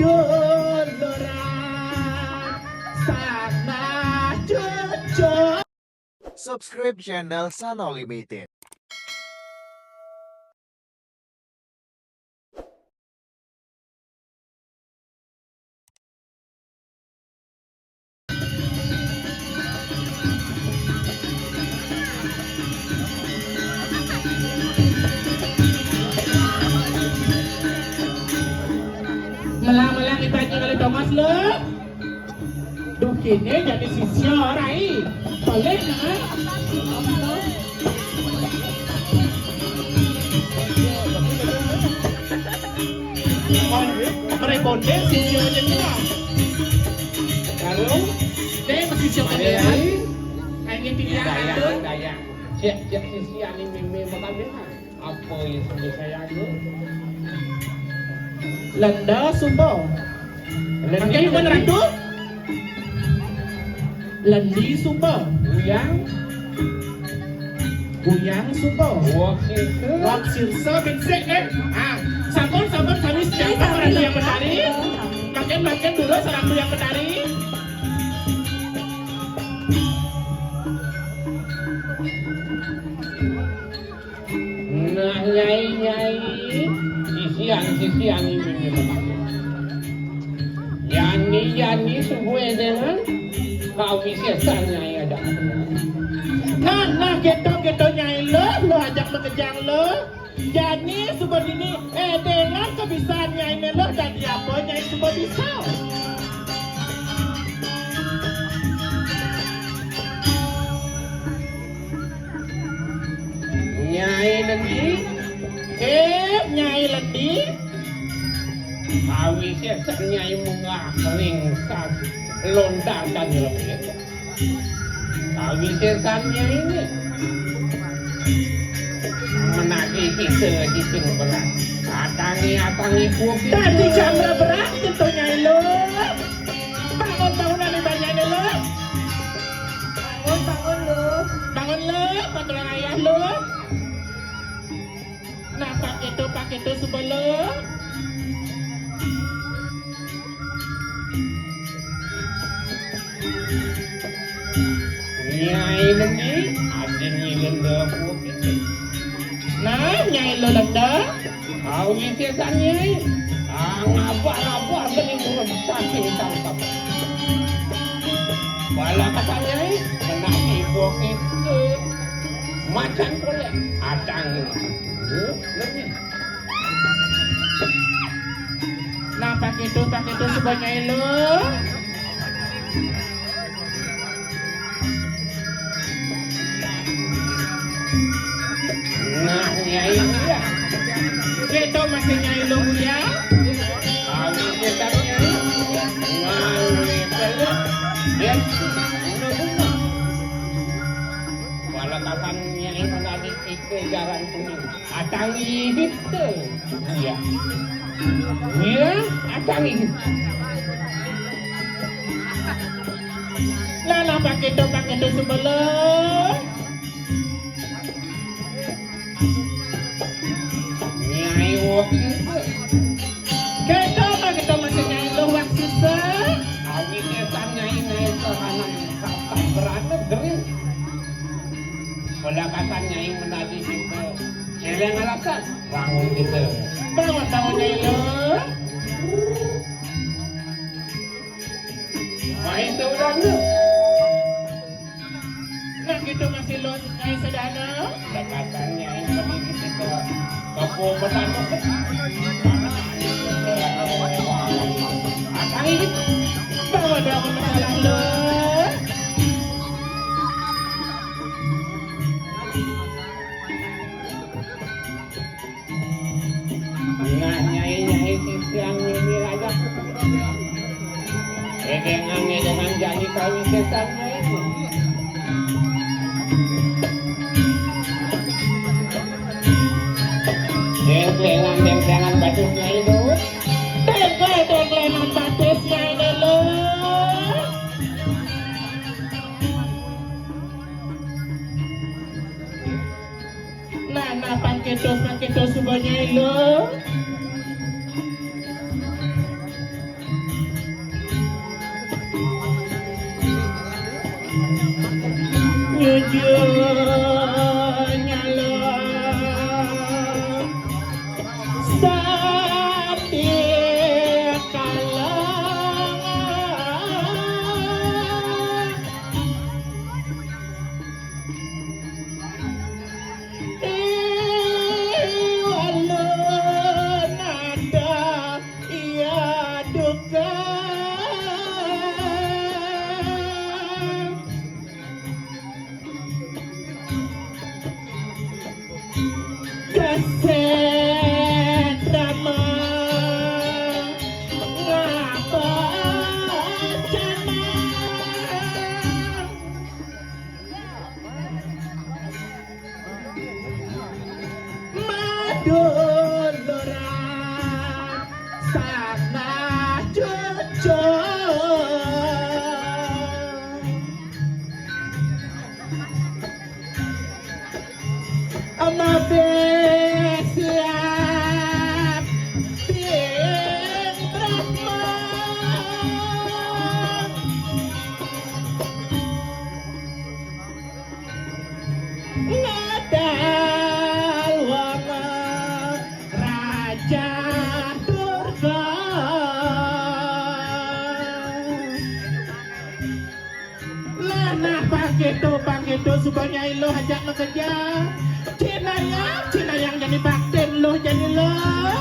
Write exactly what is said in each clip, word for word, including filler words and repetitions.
Duluran sana cucuk. Subscribe channel Sana Limited. Melang-melang ibaratnya kalau Thomas lo. Duh, kini jadi sisya, Rai. Boleh, nah. Merekonde sisya aja tua. Lalu, deh, sisya aja. Hanya tidak ada. Dayang, dayang. Cek, cek sisya ini meme makan deh. Apa itu saya tu? Lenda suba. Lendi, makin pun lendi. Ratu. Lendi suba. Buyang. Buyang suba. Wak sirsa. Wak sirsa bin sik, eh. Ah, sampun, sampun, sami siapa ratu yang menari? Makin, makin dulu seratu yang menari. Nah, Nyai, Nyai, sisian, sisian ini nih, Bapak. Yani, yani, subuh dengan kau bisa Nyai ada. Nah, nah, gitu, gitu, Nyai lo, lo ajak mengejang lo. Jani suba dini, eh, dengan kebisaan Nyai Melo, dadi apa Nyai suba bisa? Nyai Lendi? Eh, Nyai Lendi? Awi sesek Nyai munggah lingsas lontar dan lengit. Kawisésan Nyai ini menagih kita di sing berat. Atangi, atangi, kuwi. Dadi jamra berat gitu, Nyai lo. Bangun, bangun, ane banyak lo. Bangun, bangun lo. Bangun lo, paturan ayah lo. Nah, paketo, paketo sebelum. Nyai Lendi, ada ngilen dapur kita. Nah, Nyai lo lenda. Kau ngisisan Nyai. Ah, ngabah-ngabah bening urut saking tangkap. Bala kata Nyai, kena tipu kita. Macan boleh, adang. Huh? Lendi. Nah, paketo, paketo sebanyai lo. Nah, Nyai, iya. Keto masih Nyai lo, iya. Kami kita, Nyai. Nganu itu lo. Ya. Wala kapan Nyai menadi pikir jalan kuning. Atangi gitu. Iya. Iya, atangi gitu. Lah, lah, paketo, paketo sebelum. Nyai wok gitu. Keto, paketo masih Nyai lo wak sisa. Awi kesan Nyai, Nyai sorangan kata beranak gering. Pada kasan Nyai menadi gitu. Celeng alasan. Bangun kita. Bangun, bangun, Nyai lo. Main seudahnya. Nah, gitu masih lo, Nyai sedana. Dekatan Nyai pergi kita. Kapo petano. Akan ini. Bangun, bangun, masalah lo. Nah, Nyai, Nyai, sisian ini raja. Edengan, edengan, jadi kami setan, Nyai. Dengklengan, dengklengan, batus, Nyai, dulu. Dengkle, dengklengan, batus, Nyai, dulu. Nah, nah, pangketo, pangketo suba Nyai lo. Tujuh nyala sandi kala. Iwalun ada iya duka. Keset drama ngapa cana. Maduluran salah cucu. Amabe siap Bing Brahma. Ngadal wama Raja Durga. Lah, nah, pangkitu, pangkitu, suba nyai luh ajak makeja. Cinayang, cinayang jani baktin luh jani luh.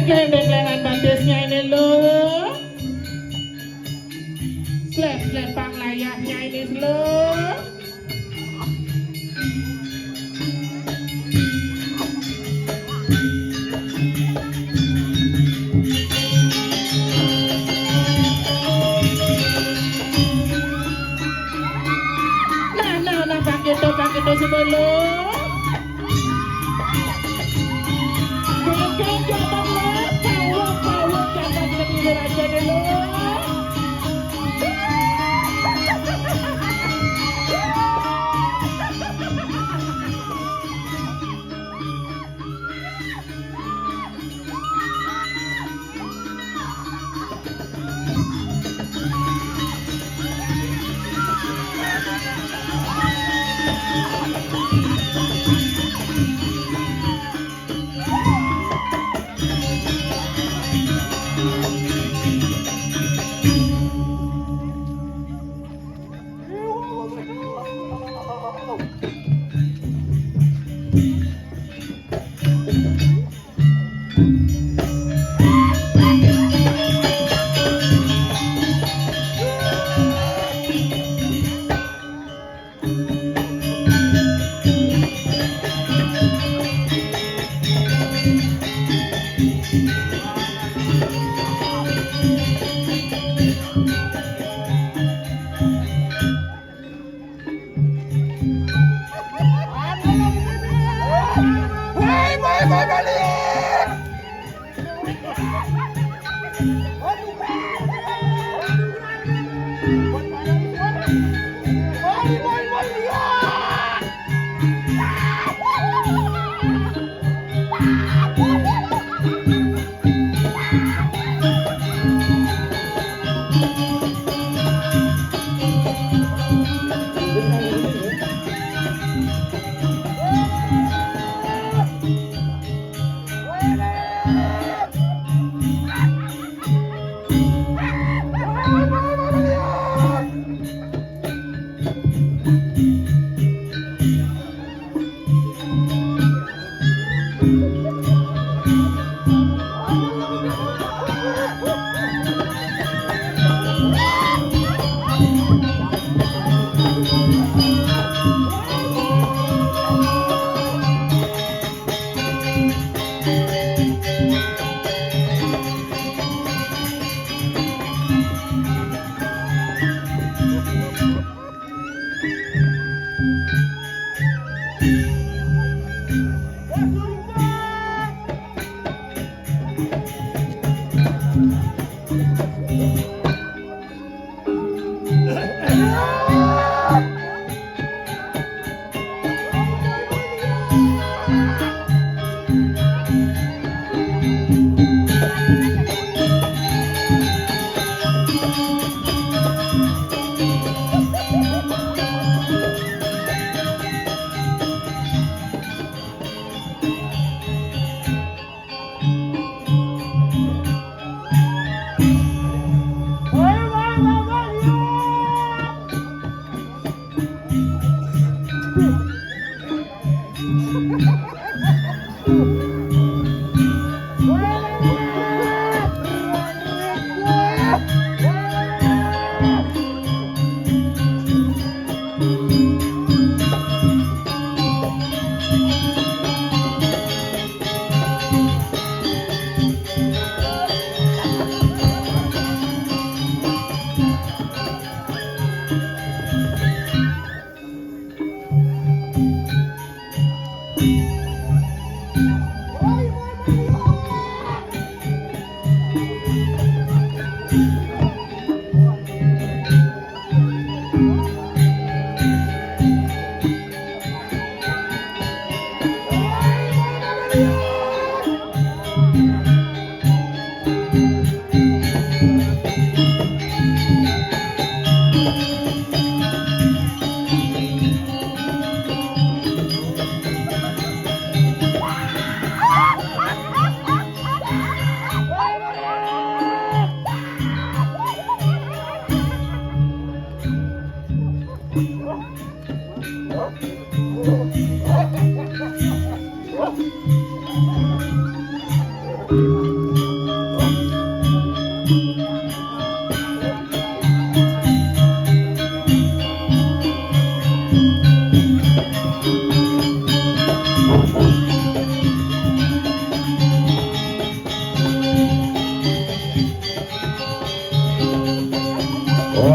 Kleng-klengan batisnya ini, Lur. Slep-slepan layahnya ini, Lur. Nah, nah, nah, pakai to, pakai to sebelum. Geng-geng jangan, Lur, pawuk, pawuk jangan, kita tidur aja dulu.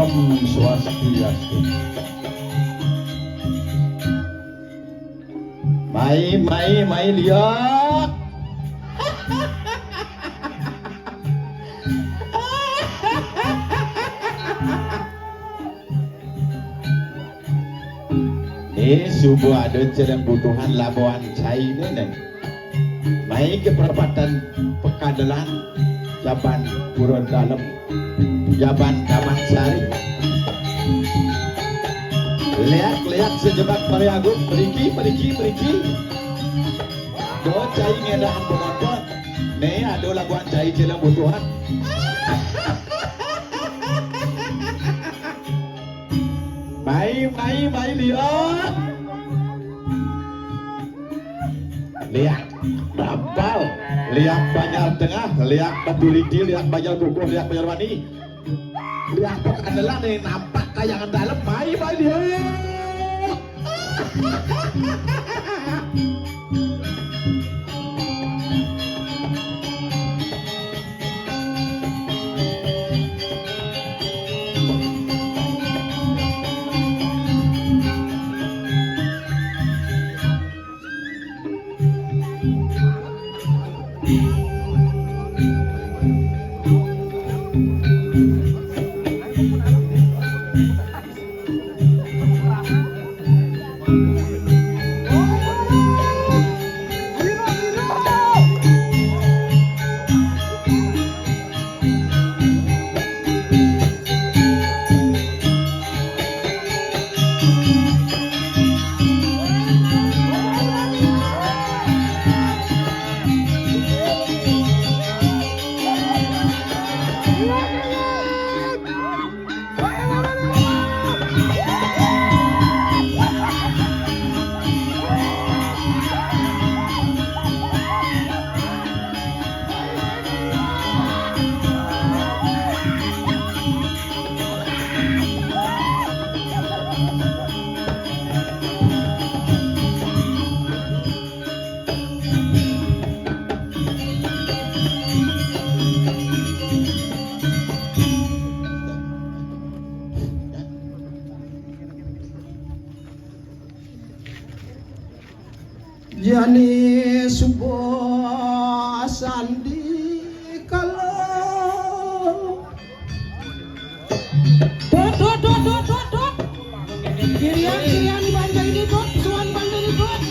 Om Swastiastu. Mai, mai, mai liak. Ni suba ada celeng butuhan labuhan cai ni, Neng. Mai ke perempatan Pekadelan, jaban Purun Dalem, jaban Taman Sari. Liak, liak sejebat Pari Agung, meriki, meriki, meriki. Do cai ngedahan penonton. Ni ada labuhan cai celeng butuhan. Mai, mai, mai liak. Liak Dampal, liak Banjar Tengah, liak Baturiti, liak Banjar Kukuh, liak Banjar Wani. Liak Pekadelan ni nampak kayangan dalem, mai, mai liak. Jani suba sandi kala. Dot, dot, dot, dot, dot, dot. Kirian, kirian, banja ini, dot. Suan banja ini, dot.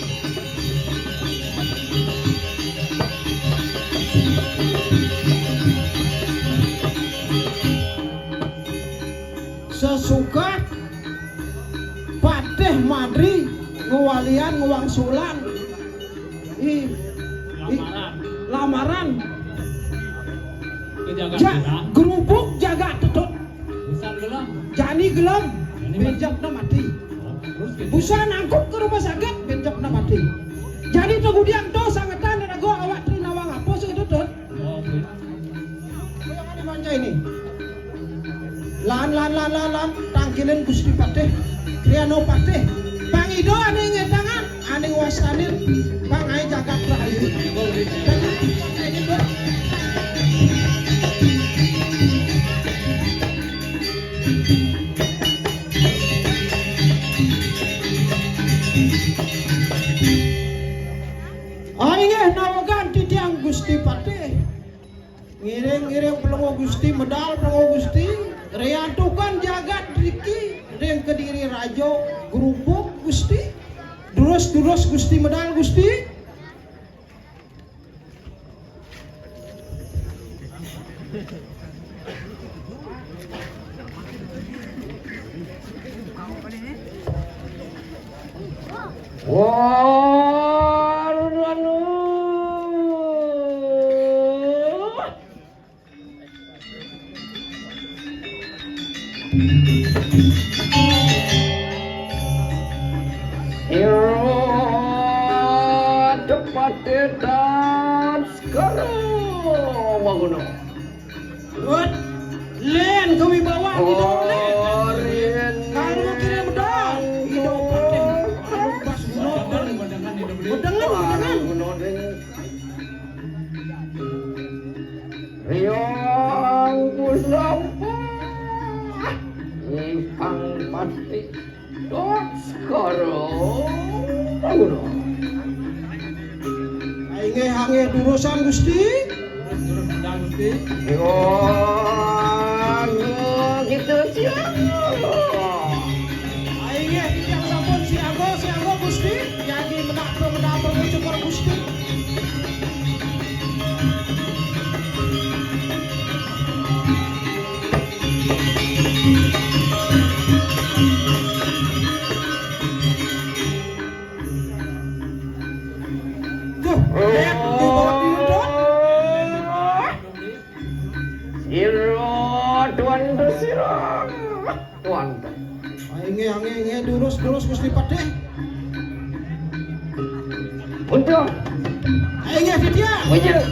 Sesuka Patih Madri ngewalian ngewangsulan. I, i, lamaran. Ke jagat. Ja, gerubuk jagat tetut. Busan gelem. Jani gelem. Jani mati. Bejepna mati. Oh, terus gitu. Busan angkut ke rumah sakit, bejepna mati. Jani tegudiang to sangetan raga awak tri nawang apa sing tetut. Oh, oke. Yang ada manca ini. Lan, lan, lan, lan, lan, tangkilin Gusti Patih, Kriano Patih. Pang Ida ane ngedangan, ane ngwastanin, pang ae jagat rahayu. Ae nggih nawegang titiang Gusti Patih. Ngiring-ngiring Pelungguh Gusti, medal Pelungguh Gusti, riantukan jagat driki, ring Kediri Raja, grubuk Gusti, durus-durus Gusti, medal Gusti. Waranu. Ira depatetan sekarang wanguno. Len kewibawaan Ida Len. Orin. Kamu kirim dah. Ida Patih. Anu bas guna. Bedengan, bedengan. Riang ku sampah Ati dot sekara. Bangun. Inggih, inggih, durusang, Gusti. Durus, durus, Gusti. Yo, anu, gitu, siap. Inggih, titiang sampun siaga, siaga, Gusti. Jagi menak, menak, menak, Gusti. Duh, Dek, di bawah diri, Dot. Sira, tuan, sira. Tuan. Inggih, inggih, inggih, durus, durus, Gusti Patih. Untung. Inggih, titiang. Wujud.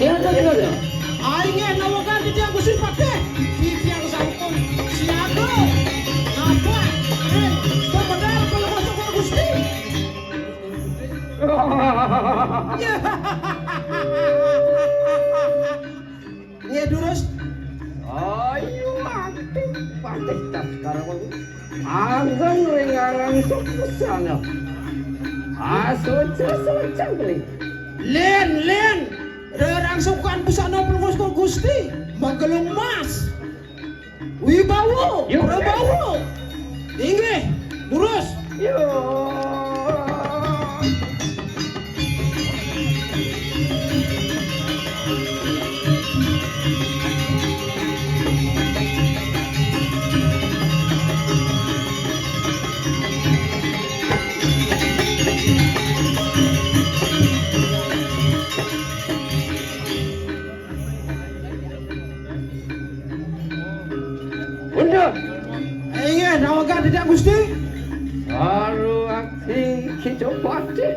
Tiada, tiada. Inggih, nawakan titiang, Gusti Patih. Titiang sampun siaga. Napa? Eh, pemedal kalau masuk ke Gusti. Nggih, durus. Ayo mati, patih tas karawan. Agan ring aran suksana. Asuca suca beli. Lin, lin. Rerangsukan busana pelungguh Gusti. Magelung mas. Wibawa, yuk. Prabawa. Inggih, durus. Yuk. Mundur. Inggih, nawakan titiang, Gusti. Saru akti kita pati.